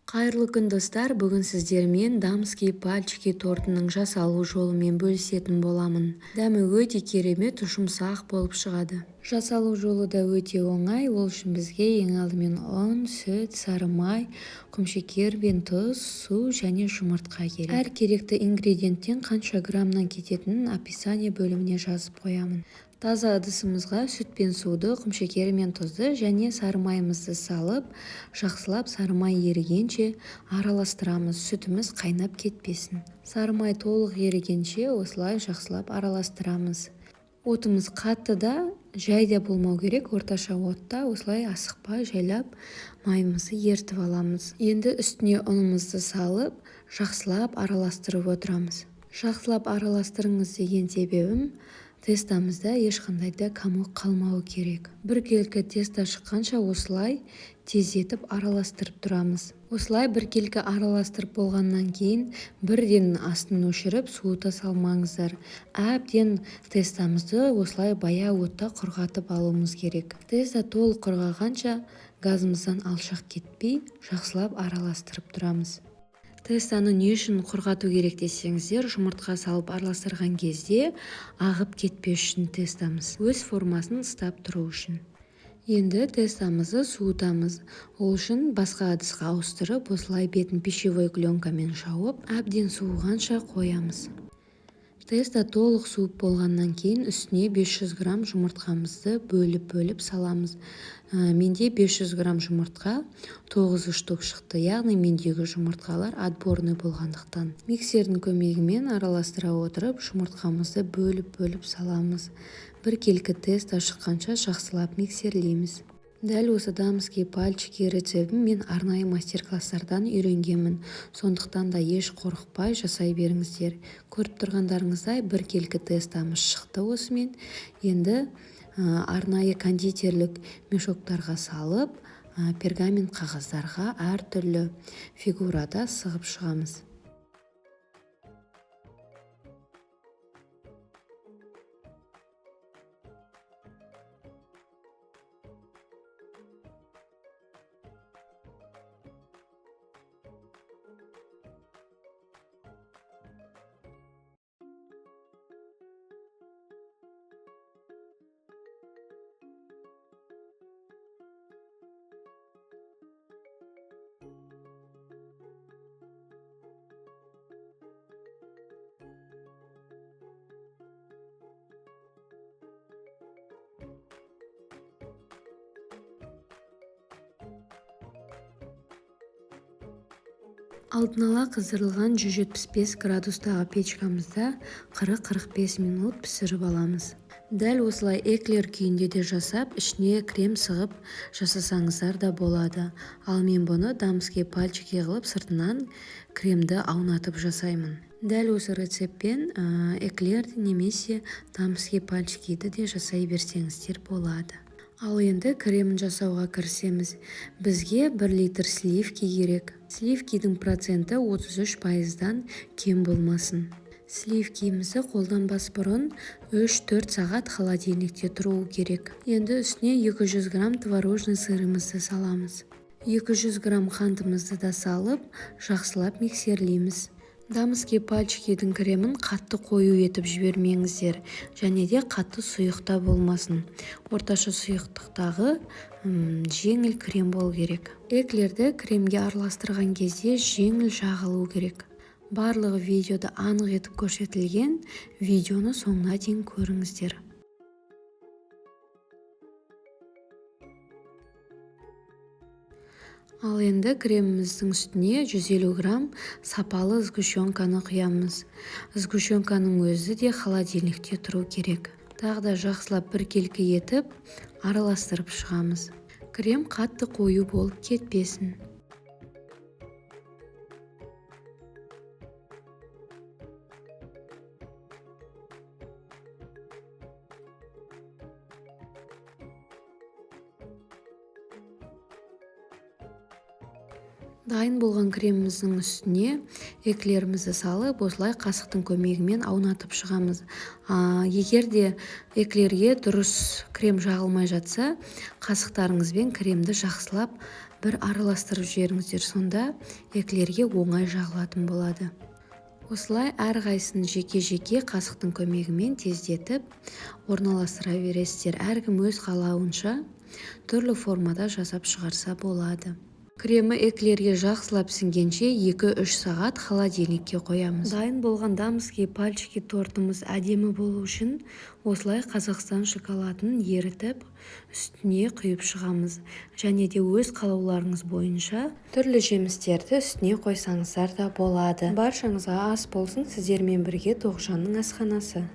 Қайырлы күн, достар! Бүгін сіздермен дамские пальчики тортының жасалу жолымен бөлісетін боламын. Дәмі өте керемет, жұмсақ болып шығады. Жасалу жолы да өте оңай. Ол үшін бізге ең алдымен ұн, сүт, сары май, құмшекер пен тұз, су және жұмыртқа керек. Әр керекті ингредиенттен қанша граммнан кететінін описание бөліміне жазып қоямын. Таза ыдысымызға сүт пен суды, құмшекер мен тұзды және сары майымызды салып, жақсылап сары май ерігенше араластырамыз. Сүтіміз қайнап кетпесін. Сары май толық ерігенше осылай жақсылап араластырамыз. Отымыз қатты да, жай да болмау керек, орташа отта осылай асықпай жайлап майымызды ерітіп аламыз. Енді үстіне ұнымызды салып, жақсылап араластырып отырамыз. Жақсылап араластырыңыз деген себебім, тестамызда ешқандай да комок қалмауы керек. Біркелкі тесто шыққанша осылай тездетіп араластырып тұрамыз. Осылай біркелкі араластырып болғаннан кейін бірден астын өшіріп, суыта салмаңыздар. Әбден тестамызды осылай баяу отта құрғатып алуымыз керек. Тесто толық құрғағанша газымыздан алшақ кетпей, жақсылап араластырып тұрамыз. Тестаны не үшін құрғату керек десеңіздер, жұмыртқа салып араластырған кезде ағып кетпес үшін, тестамыз өз формасын ұстап тұру үшін. Енді тестамызды суытамыз. Ол үшін басқа ыдысқа ауыстырып, осылай бетін пищевой пленкамен жауып, әбден суығанша қоямыз. Тесто толық суып болғаннан кейін үстіне 500 грамм жұмыртқамызды бөліп-бөліп саламыз. Менде 500 грамм жұмыртқа 9 штук шықты, яғни мендегі жұмыртқалар отборный болғандықтан. Миксердің көмегімен араластыра отырып, жұмыртқамызды бөліп-бөліп саламыз. Біркелкі тесто шыққанша жақсылап миксерлейміз. Дәл осы дамские пальчики рецептін мен арнайы мастер-класстардан үйренгенмін. Сондықтан да еш қорықпай жасай беріңіздер. Көріп тұрғандарыңыздай, біркелкі тестамыз шықты осымен. Енді арнайы кондитерлік мешоктарға салып, пергамент қағаздарға әртүрлі фигурада сығып шығамыз. Алдын ала қыздырылған 175 градустағы печкамызда 40-45 минут пісіріп аламыз. Дәл осылай эклер күйінде де жасап, ішіне крем сығып жасасаңыздар да болады. Ал мен бұны дамские пальчики қылып, сыртынан кремді аунатып жасаймын. Дәл осы рецептпен эклер немесе дамские пальчикиді де жасай берсеңіздер болады. Ал енді кремін жасауға кірісеміз. Бізге 1 литр сливки керек. Сливкидің проценті 33%-дан кем болмасын. Сливкимізді қолданбас бұрын 3-4 сағат холодильникте тұруы керек. Енді үстіне 200 грамм творожный сырымызды саламыз. 200 грамм қантымызды да салып, жақсылап миксерлейміз. Дамские пальчикидің кремін қатты қою етіп жібермеңіздер, және де қатты сұйықта болмасын. Орташа сұйықтықтағы жеңіл крем болу керек. Эклерді кремге араластырған кезде жеңіл жағылу керек. Барлығы видеода анық етіп көрсетілген, видеоны соңына дейін көріңіздер. Ал енді креміміздің үстіне 150 грамм сапалы сгущенканы құямыз. Сгущенканың өзі де холодильникте тұру керек. Тағы да жақсылап біркелкі етіп араластырып шығамыз. Крем қатты қою болып кетпесін. Дайын болған креміміздің үстіне эклерімізді салып, осылай қасықтың көмегімен аунатып шығамыз. Егер де эклерге дұрыс крем жағылмай жатса, қасықтарыңызбен кремді жақсылап бір араластырып жіберіңіздер. Сонда эклерге оңай жағылатын болады. Осылай әрқайсысын жеке-жеке қасықтың көмегімен тездетіп орналастыра бересіздер. Әркім өз қалауынша түрлі формада жасап шығарса болады. Кремі эклерге жақсылап сіңгенше 2-3 сағат холодильникке қоямыз. Дайын болған дамские пальчики тортымыз әдемі болу үшін осылай Қазақстан шоколадын ерітіп, үстіне құйып шығамыз. Және де өз қалауларыңыз бойынша түрлі жемістерді үстіне қойсаңыздар да болады. Баршаңызға ас болсын! Сіздермен бірге Тоғжанның асханасы.